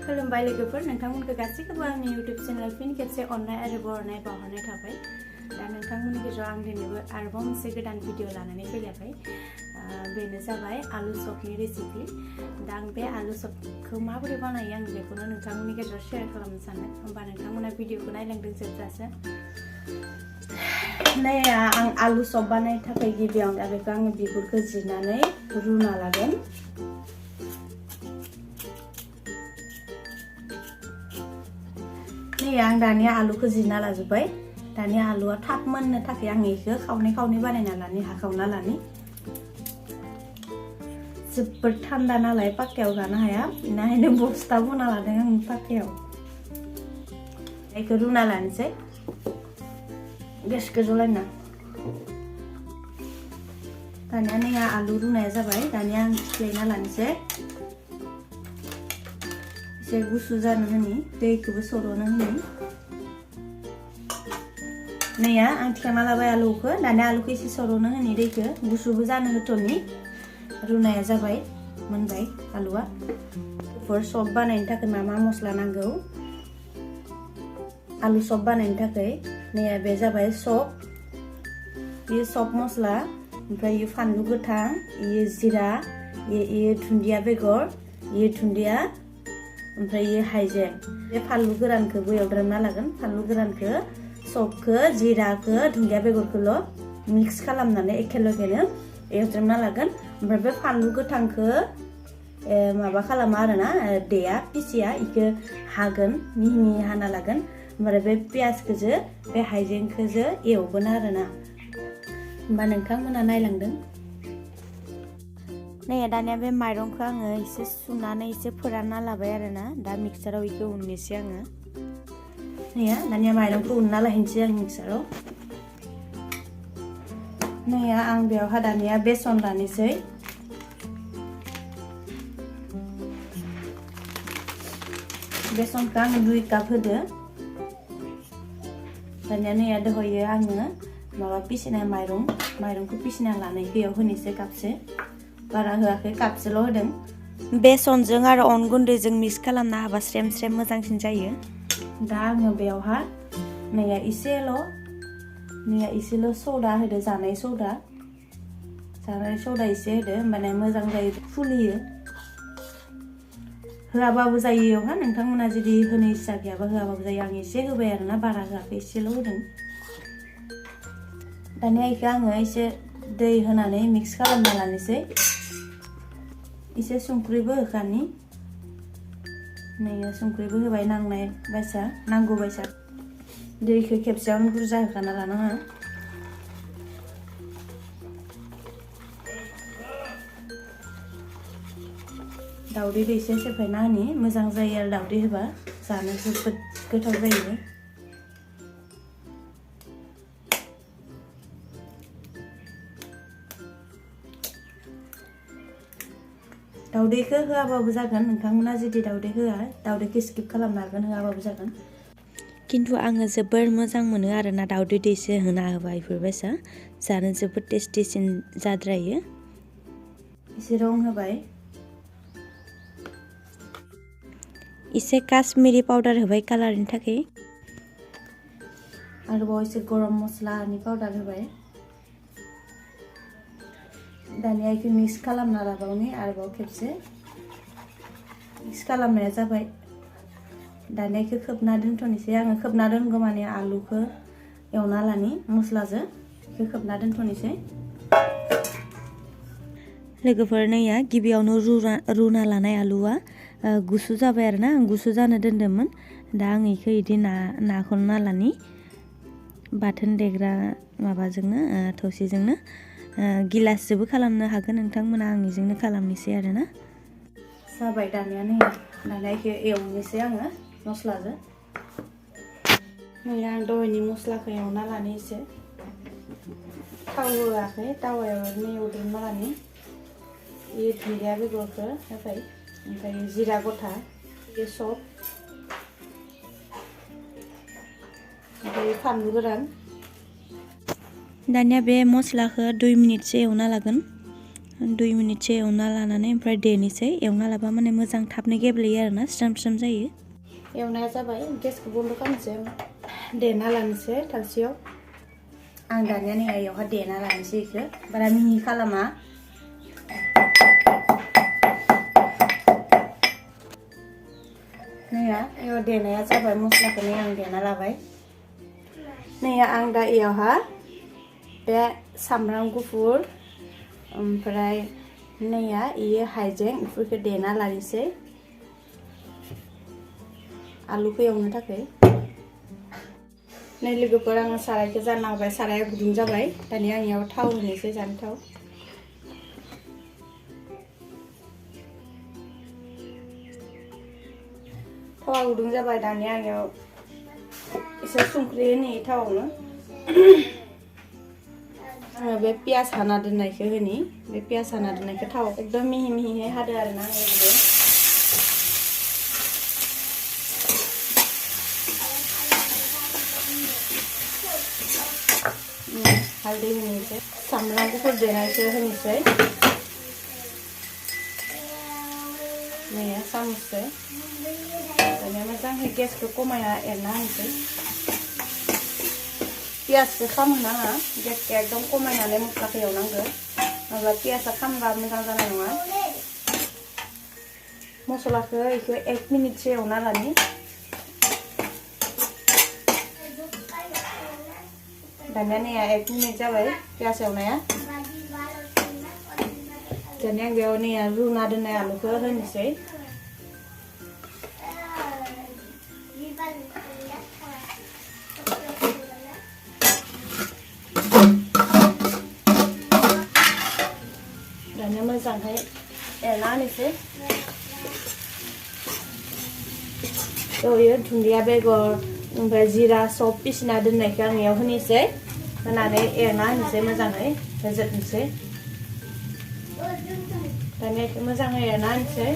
खुलुमबाय लोगोफोर नोंथांमोनखौ गासैखौबो आंनि YouTube चेनेल फिन खेबसे अननाय आरो बरनाय बावहरनाय थाबाय दा नोंथांमोननि गेजेराव आं दिनैबो आरोबाव मोनसे गोदान भिडिअ लानानै फैलायबाय बेनो जाबाय आलु चपनि रेसिपि दा आं बे आलु चपखौ माबोरै बानायो आं बेखौनो नोंथांमोननि गेजेराव शेयार खालामनो सानदों होमबा नोंथांमोना भिडिअखौ नायलांदों जोबजासे नै आं आलु चप बानायनो थाखाय गिबियाव दा बेखौ आं बिगुरखौ जिरनानै रुना लागोन आं दानिया आलुखौ जिरना लाजोब्बाय दानिया आलुआ थाब मोननो थाखाय आं बेखौ खावनै खावनै बानायना लानि हाखावना लानि जोबोद थान्दा नालाय पाक्कायाव जानो हाया बेनिखायनो बस्ता बना लादों आं पाक्कायाव बेखौ रुना लानोसै गेसखौ जलायना दानिया नै आलु रुनाया जाबाय दानिया आं सिफ्लेना लानोसै एसे गुसु जानो होनि दैखौबो सर'नो होनि नै आं थिखांना लाबाय आलुखौ दानिया आलुखौ एसे सर'नो होनि दैखौ गुसुबो जानो होथ'नि रुनाया जाबाय मोनबाय आलुआ फर चप बानायनो थाखाय मा मस्ला नांगौ आलु चप बानायनो थाखाय नै बे जाबाय चप ये चप मस्ला ओमफ्राय ये फानलु गोथां ये जिरा ये दुन्दिया बेगर ये दुन्दिया ओमफ्राय ये हाइजें बे फानलु गोरानखौबो एवद्रामना लागोन फानलु गोरानखौ चपखौ जिराखौ दुन्दिया बेगरखौल' मिक्स खालामनानै एखेलगेनो एवद्रामना लागोन ओमफ्राय बे फानलु गोथांखौ माबा खालामो आरोना देया पिसिया इखौ हागोन मिहि मिहि हाना लागोन ओमफ्राय बे पियाजखौजो बे हाइजेंखौजो एवगोन आरोना होमबा नोंथांमोना नायलांदों नै दानिया बे माइरंखौ आङो एसे सुनानै एसे फोरानना लाबाय आरोना दा मिक्साराव इखौ उननोसै आङो नै दानिया माइरंखौ उनना लाहैनोसै आं मिक्साराव नै आं बेयावहा दानिया बेसन लानोसै बेसनखौ आं 2 काप होदो दानिया नै दहयो आङो माबा पिसिनाय माइरंखौ पिसिना लानाय बेयाव होनोसै कापसे बारा होआखै कापसेल' होदों बेसनजों आरो अन गुन्दैजों मिक्स खालामना होबा स्रेम स्रेम मोजांसिन जायो दा आङो बेयावहा नै इसेल' सदा होदो जानाय सदा एसे होदो होमबाना मोजां जायो फुलियो होआबाबो जायो बेयावहा नोंथांमोना जुदि होनो इच्छा गैयाबा होआबाबो जायो आं एसे होबाय आरोना बारा होआखै एसेल' होदों दानिया इखौ आङो एसे दै होनानै मिक्स खालामना लानोसै एसे संख्रिबो होखानि नै संख्रिबो होबाय नांनाय बायसा नांगौ बायसा दैखौ खेबसेयावनो बुरजा होखाना लानाङा दावदै एसे सेफायना होनि मोजां जायो आरो दावदै होबा जानो जोबोद गोथाव जायो दावदैखौ होआबाबो जागोन नोंथांमोना जुदि दावदै होआ दावदैखौ स्किप खालामनो हागोन होआबाबो जागोन खिन्थु आङो जोबोर मोजां मोनो आरोना दावदै दैसे होना होबा बेफोरबायसा जानो जोबोद टेस्टिसिन जाद्रायो एसे रं होबाय एसे काश्मीरी पाउडार होबाय कालारनि थाखाय आरोबाव एसे गरम मस्लानि पाउडार होबाय दानिया इखौ मिक्स खालामना लाबावनि आरोबाव खेबसे मिक्स खालामनाया जाबाय दानिया इखौ खोबना दोनथ'नोसै आङो खोबना दोनगौ माने आलुखौ एवना लानि मस्लाजों इखौ खोबना दोनथ'नोसै लोगोफोर नैया गिबियावनो रुना लानाय आलुआ गुसु जाबाय आरोना आं गुसु जानो दोन्दोंमोन दा आं इखौ इदि नाखौना लानि बाथोन देग्रा माबाजोंनो थौसिजोंनो गिलासजोंबो खालामनो हागोन नोंथांमोना आं इजोंनो खालामनोसै आरोना जाबाय दानिया नै दानिया इखौ एवनोसै आङो मस्लाजों नै आं दहायनि मस्लाखौ एवना लानि एसे थाव होआखै थावायाव ओरैनो एवद्रोमना लानि ये दुन्दिया बेगरखौ होबाय ओमफ्राय जिरा गथा ये सब ओमफ्राय फानलु गोरान दानिया बे मस्लाखौ 2 मिनिटसो एवना लागोन 2 मिनिटसो एवना लानानै ओमफ्राय देनोसै एवना लाबा माने मोजां थाबनो गेब्लेयो आरोना स्राम स्राम जायो एवनाया जाबाय गेसखौ बन्द खालामनोसै देना लानोसै थौसियाव आं दानिया नै इयावहा देना लानोसै इखो बारा मिहि खालामा नैया इयाव देनाया जाबाय मस्लाखौ नै आं देना लाबाय नैया आं दा इयावहा बे सामब्राम गुफुर ओमफ्राय नैया इयो हाइजें इफोरखौ देना लानोसै आलुखौ एवनो थाखाय नै लोगोफोर आङो सारायखौ जानना होबाय साराया गुदुं जाबाय दानिया आं इयाव थाव होनोसै जानो थाव थावा गुदुं जाबाय दानिया आं इयाव एसे संख्रि होनि थावावनो आङो बे पियाज हाना दोननायखौ होनि बे पियाज हाना दोननायखौ थाव एकदम मिहि मिहियै हादो आरोना आङो बिदिनो हालदै होनोसै सामब्राम गुफुर देनायखौ होनोसै नैया सामससे दानिया मोजाङै गेसखौ खमायना एरना होनोसै पियाजखौ खामनो नाङा गेसखौ एकदम खमायनानै मस्लाखौ एवनांगौ नङाब्ला पियाजआ खामबा मोजां जानाय नङा मस्लाखौ इखौ 1 मिनिटसो एवना लानि दानिया नैया 1 मिनिट जाबाय पियाज एवनाया दानिया आं बेयाव नैया रुना दोननाय आलुखौ होनोसै दानिया मोजाङै एरना होनोसै यो दुन्दिया बेगर ओमफ्राय जिरा सब पिसिना दोननायखौ आं इयाव होनोसै होनानै एरना होनोसै मोजाङै होजोबनोसै दानिया इखौ मोजाङै एरना होनोसै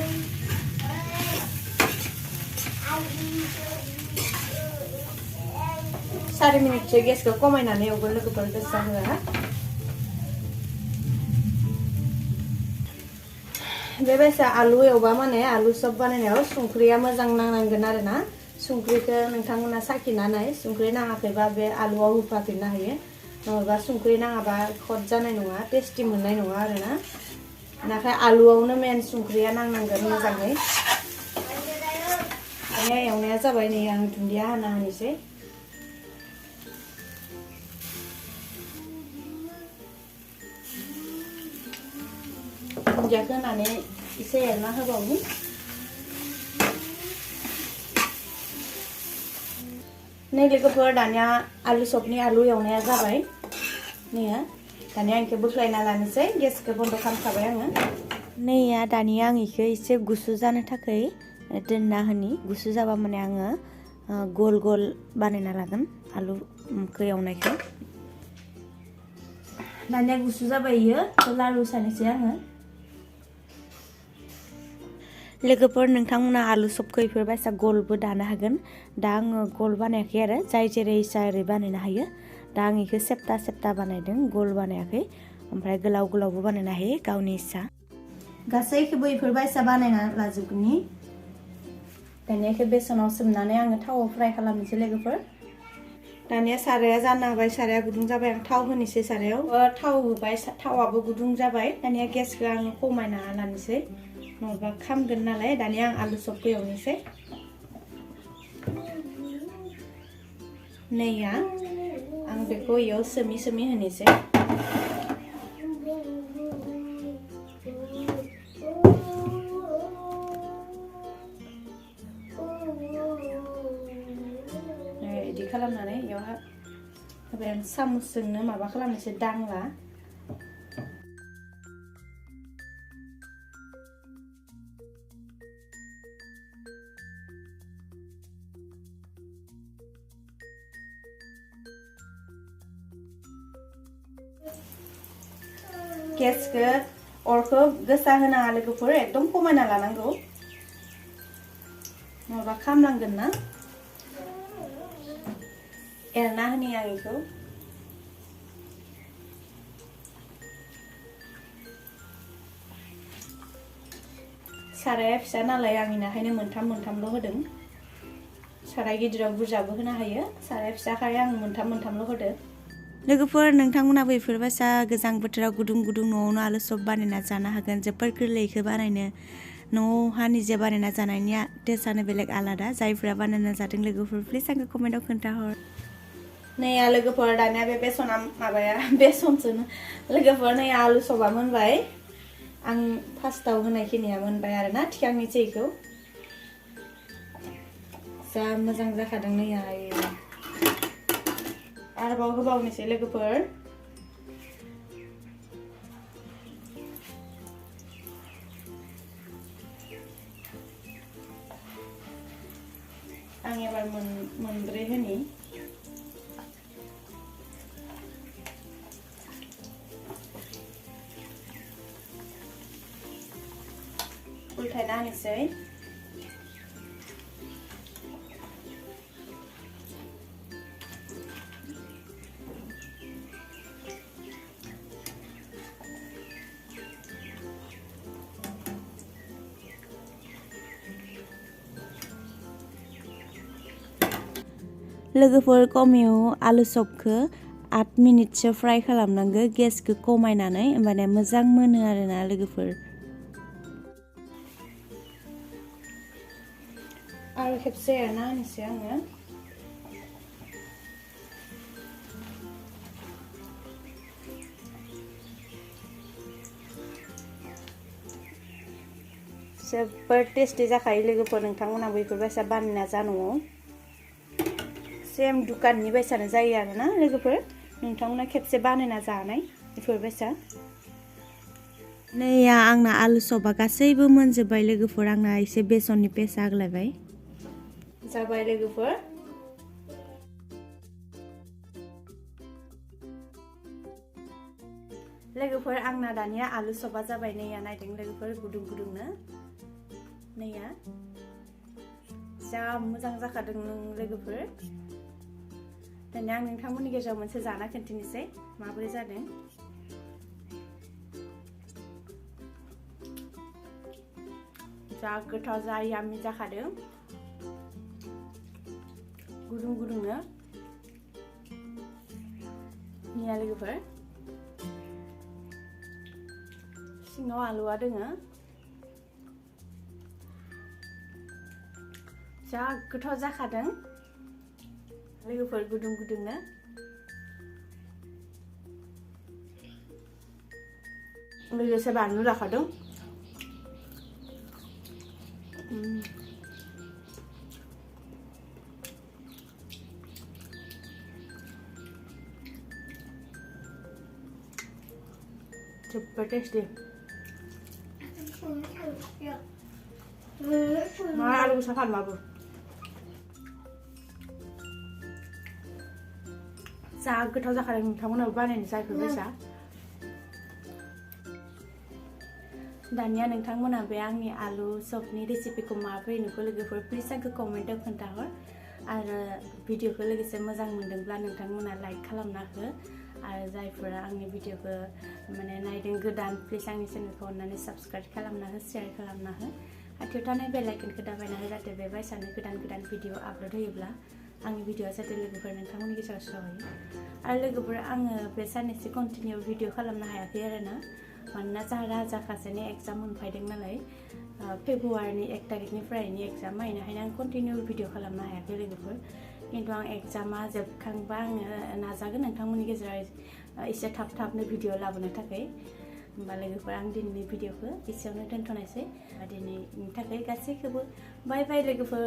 4 मिनिटसो गेसखौ खमायनानै एवगोन लोगोफोर गोसा होआ बेबायसा आलु एवबा माने आलु सब बानायनायाव संख्रिया मोजां नांनांगोन आरोना संख्रिखौ नोंथांमोना साखिना नाय संख्रि नाङाखैबा बे आलुआव होफाफिननो हायो नङाबा संख्रि नाङाबा खद जानाय नङा टेस्टि मोननाय नङा आरोना नाथाय आलुआवनो मेन संख्रिया नांनांगोन मोजाङै दानिया एवनाया जाबाय नै आं दुन्दिया हाना होनोसै दुन्दियाखौ होनानै एसे एरना होबावनि नै लोगोफोर दानिया आलु सबनि आलु एवनाया जाबाय नैया दानिया आं इखौ बोख्लायना लानोसै गेसखौ बन्द खालामखाबाय आङो नैया दानिया आं इखौ एसे गुसु जानो थाखाय दोनना होनि गुसु जाबा माने आङो गल गल बानायना लागोन आलुखौ एवनायखौ दानिया गुसु जाबाय इयो लारु सानोसै आङो लोगोफोर नोंथांमोना आलु सबखौ इफोरबायसा गलबो दानो हागोन दा आङो गल बानायाखै आरो जाय जेरै इसा ओरै बानायनो हायो दा आं इखौ सेप्ता सेप्ता बानायदों गल बानायाखै ओमफ्राय गोलाव गोलावबो बानायनो हायो गावनि इसा गासैखौबो इफोरबायसा बानायना लाजोबगोननि दानिया इखौ बेसनाव सोमनानै आङो थावआव फ्राय खालामनोसै लोगोफोर दानिया साराया जानना होबाय साराया गुदुं जाबाय आं थाव होनोसै सारायाव थाव होबाय थावाबो गुदुं जाबाय दानिया गेसखौ आङो खमायना लानोसै नङाबा खामगोन नालाय दानिया आं आलु सबखौ एवनोसै नैया आं बेखौ इयाव सोमि सोमि होनोसै इदि खालामनानै इयावहा होबाय आं सामुसजोंनो माबा खालामनोसै दांला गेसखौ अरखौ गोसा होनाङा लोगोफोर एकदम खमायना लानांगौ नङाबा खामनांगोन ना एरना होनि आं इखौ साराया फिसा नालाय आं इनाखायनो मोनथामल' होदों साराय गिदिराव बुरजाबो होनो हायो साराया फिसाखाय आं मोनथामल' होदो लोगोफोर नोंथांमोनाबो बेफोरबायसा गोजां बोथोराव गुदुं न'आवनो आलु सब बानायना जानो हागोन जोबोर गोरलैखौ बानायनो न'आवहा निजे बानायना जानायनिया टेस्टआनो बेलेग आलादा जायफोरा बानायना जादों लोगोफोर प्लिज आंखौ कमेन्टआव खोन्थाहर नै लोगोफोर दानिया बे बेसना माबाया बेसनसो लोगोफोर नै आलु सबा मोनबाय आं फार्स्टआव होनायखिनिया मोनबाय आरोना थिखांनोसै इखौ जा मोजां जाखादों नै आरोबाव होबावनोसै लोगोफोर आं एबार मोनब्रै होनि उल्टायना होनोसै लोगोफोर कमियाव आलु सबखौ 8 मिनिटसो फ्राय खालामनांगौ गेसखौ खमायनानै होमबाने मोजां मोनो आरोना लोगोफोर आरो खेबसे एरना होनोसै आङो जोबोर टेस्टि जाखायो लोगोफोर नोंथांमोनाबो बेफोरबायसा बानायना जा न'आव सेम दुकाननि बायसानो जायो आरोना लोगोफोर नोंथांमोना खेबसे बानायना जानाय बेफोरबायसा नै आंना आलु सबा गासैबो मोनजोब्बाय लोगोफोर आंना एसे बेसननि पेस्ट आग्लायबाय जाबाय लोगोफोर आंना दानिया आलु सबा जाबाय नैया नायदों लोगोफोर गुदुंनो नैया जा मोजां जाखादों लोगोफोर दानिया आं नोंथांमोननि गेजेराव मोनसे जाना खोन्थिनोसै माबोरै जादों जा गोथाव जा याम्मी जाखादों गुदुंनो निया लोगोफोर सिङाव आलुआ दोङो जा गोथाव जाखादों लोगोफोर गुदुंनो लोगोसे बानलु जाखादों जोबोर टेस्टि मा आलु साफा माबो जा गोथाव जाखादों नोंथांमोनाबो बानायनो जायफोरबायसा दानिया नोंथांमोना बे आंनि आलु सबनि रेसिपिखौ माबोरै नुखो लोगोफोर प्लिज आंखौ कमेन्टआव खोन्थाहर आरो भिडिअखौ लोगोसे मोजां मोनदोंब्ला नोंथांमोना लाइक खालामना हो आरो जायफोरा आंनि भिडिअखौ माने नायदों गोदान प्लिज आंनि चेनेलखौ अननानै साबस्क्राइब खालामना हो शेयार खालामना हो खाथियाव थानाय बेल आइकनखौ दाबायना हो जाहाथे बेबायसानो गोदान भिडिअ आपल'ड होयोब्ला आंनि भिडिअआ जाहाथे लोगोफोर नोंथांमोननि गेजेराव सहैयो आरो लोगोफोर आङो बे साननैसो कन्टिनिउ भिडिअ खालामनो हायाखै आरोना मानोना जोंहा राजा खासेनि एग्जाम मोनफैदों नालाय फेब्रुवारिनि 1 तारिखनिफ्रायनो एग्जाम बेनिखायनो आं कन्टिनिउ भिडिअ खालामनो हायाखै लोगोफोर किन्तु आं एग्जामा जोबखांबा आङो नाजागोन नोंथांमोननि गेजेराव एसे थाबनो भिडिअ लाबोनो थाखाय होमबा लोगोफोर आं दिनैनि भिडिअखौ एसेयावनो दोनथ'नायसै दिनैनि थाखाय गासैखौबो बाय बाय लोगोफोर